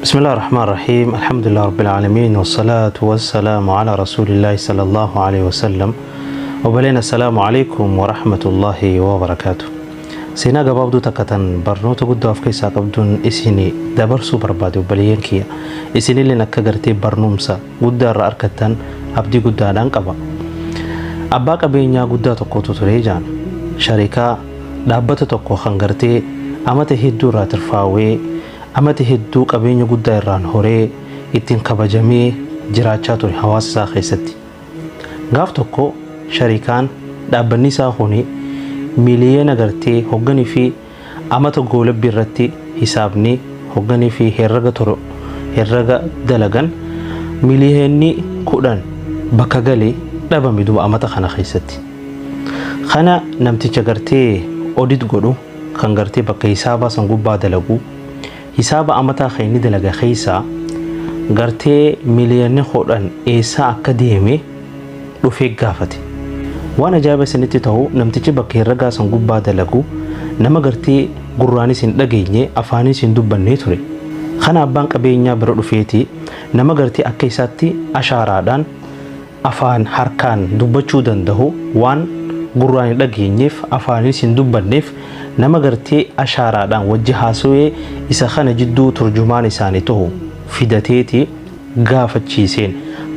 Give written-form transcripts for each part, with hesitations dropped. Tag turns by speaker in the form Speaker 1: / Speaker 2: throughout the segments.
Speaker 1: بسم الله الرحمن الرحيم، الحمد لله رب العالمين، والصلاة والسلام على رسول الله صلى الله عليه وسلم. Obboleen, السلام عليكم ورحمة الله وبركاته. Seenaa gabaabduu takka tan barnoota guddaa of keessaa qabduun isin dabarsuu barbaade. Obboleeyyan kiyya, isinilleen akka gartee barnoomsa guddaa irraa argattan abdii guddaadhaan qaba. Abbaa qabeenyaa guddaa tokkotu ture jaan. Sharikaa dhaabbata tokko kan gartee amata hedduu irraa tirfaawee, amata hedduu qabeenya guddaa irraan horee, ittiin kabajamee jiraachaa ture hawaasa isaa keessatti. Gaaf tokko sharikaan dhaabbanni isaa kuni miliyoona gartee hogganii fi amata goolabbii irratti hisaabni hogganii fi herraga toro herraga dalagan miliyoonni 10 bakka galee dhabame duba amata kana keessatti. Kana namticha gartee audit godhu, kan gartee bakka hisaabaa san gubbaa dalagu, hisaaba amataa kan inni dalaga keessaa gartee miliyoonni 10 eessaa akka deeme dhufee gaafate. Waan ajaa'iba isinitti ta'u, namtichi bakka herregaa san gubbaa dalagu nama gartee gurraanis hin dhageenye, afaanis hin dubbannee ture. Kana abbaan qabeenyaa bira dhufeeti nama gartee akka isaatti ashaaraadhaan afaan harkaan dubbachuu danda'u, waan gurraan hin dhageenyeef afaanis hin dubbanneef, nama gartee ashaaraadhaan wajji haasawee isa kana jidduu turjumaan isaanii ta'u fidateeti gaafachiiseen.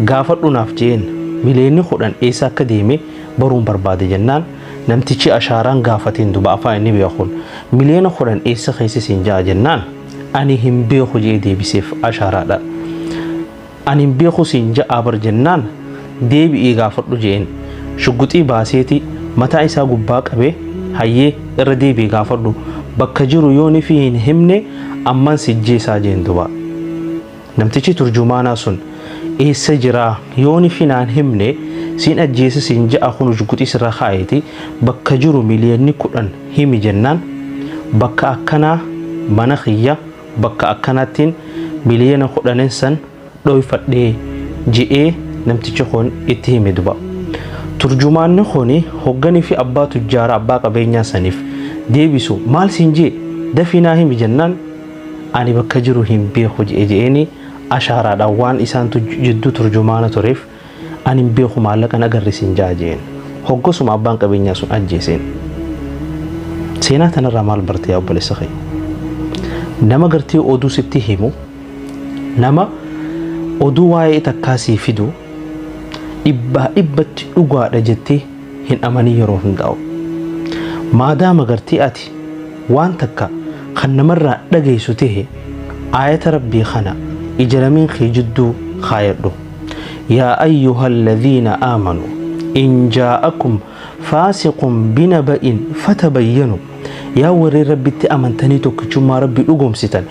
Speaker 1: Gaafadhunaaf jeen, miliyoonni 10 eessa akka deeme baruun barbaade jennaan, namtichi ashaaraan gaafateen duba afaan inni beekuun miliyoona 10 eessa keessa siin ja'a jennaan, ani hin beeku jee deebiseef ashaaraadha. Ani hin beeku siin ja'a bar jennaan, deebi'ii gaafadhu jeen. Shugguxii baaseeti mataa isaa gubbaa qabee, hayyee, irra deebi'ii gaafadhu, bakka jiru yoon fi hin himne amman sijjeesaa jeen duba. Namtichi turjumaanaa sun eessa jiraa yoon fi naan himne siin ajjeesa siin ja'a, kun shugguxii sirra kaa'eeti bakka jiru miliyoonni 10 himi jennaan, bakka akkanaa mana kiyya bakka akkanaattiin miliyoona 10n san dhoyfadhee je'ee namtichi kun itti hime duba. Turjumaanni kun hogganii fi abbaa tujjaara abbaa qabeenyaa saniif deebisu, maal siin jee, dafii naa himi jennaan, ani bakka jiru hin beeku je'e je'eeni ashaaraadhaan, waan isaan jidduu turjumaana tureef, ani hin beeku, maallaqan agarre siin ja'a jeen. Hoggasuma abbaan qabeenyaa sun ajjeeseen. Seenaa tanarraa maal barte, yaa obboleessa kee? Nama gartee oduu sitti himu, nama oduu waa'ee takkaa sii fidu dhibbaa dhibbatti dhugaadha jettee hin amanii yeroo hundaa'u. Maadaama gartee ati waan takka kan namarraa dhageessu tahe, aayata rabbii kana ija lameen kee jidduu kaayadhu. يا أيها الذين آمنوا إن جاءكم فاسق بنبإ فتبينوا. Yaa warri rabbitti amantanii tokkichummaa rabbii dhugoomsitan,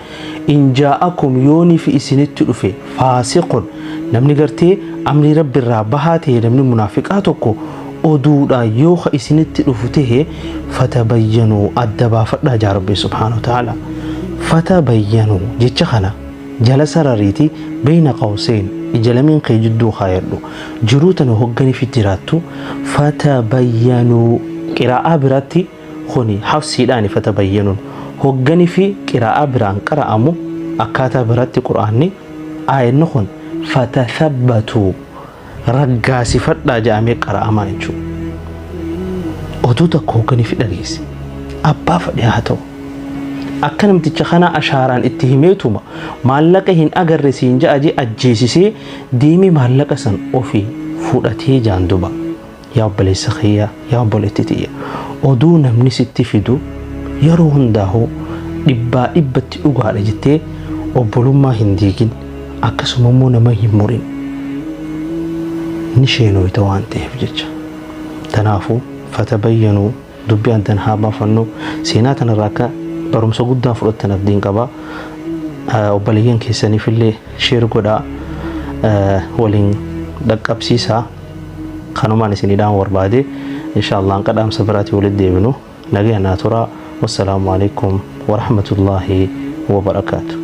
Speaker 1: إن جاءكم yoonii fi isinitti dhufe, فاسق namni gartee amri rabbi irraa bahaa ta'e, namni munaafiqaa tokko oduudhaan yoo ka isinitti dhufu tahe, فتبينوا adda baafadhaa jaa rabbi سبحانه وتعالى. فتبينوا jecha kana jala sarariiti بين قوسين ija lameen kee jidduu kaayadhu. Jiruu tana hogganii fi jiraattu فتبينوا qiraa'aa biratti kuni hafsiidhaan فتبينون hogganii fi qiraa'aa biraan qara'amu. Akkaataa biratti qura'aanni aayanni kun فتثبتوا raggaasifadhaa jedhamee qara'amaa jechuudha. Oduu tokko hogganii fi dhageesse, abbaa fedhe haa ta'u, akka namticha kana ashaaraan itti himeetuma maallaqa hin agarre siin ja'a jee ajjeesisee deemee maallaqa san ofii fudhatee jaan duba. Yaa obboleessa kiyya, yaa obboleetti tiyya, oduu namni sitti fidu yeroo hundaa'u dhibbaa dhibbatti dhugaadha jettee obbolummaa hin diigin, akkasuma immoo nama hin murin, ni sheenooyta waan ta'eef jecha. Tanaafuu فتبينوا dubbii addan haa baafannu. Seenaa tanarraa akka barumsa guddaa fudhattan abdiin qaba. Obboleeyyan keessaniifillee share godhaa, waliin dhaqqabsiisaa. Kanumaan isinii dhaamuu barbaade. Insha Allah qadhaamsa biraatii walitti deebinu. Nagaya naa turaa. والسلام عليكم ورحمة الله وبركاته.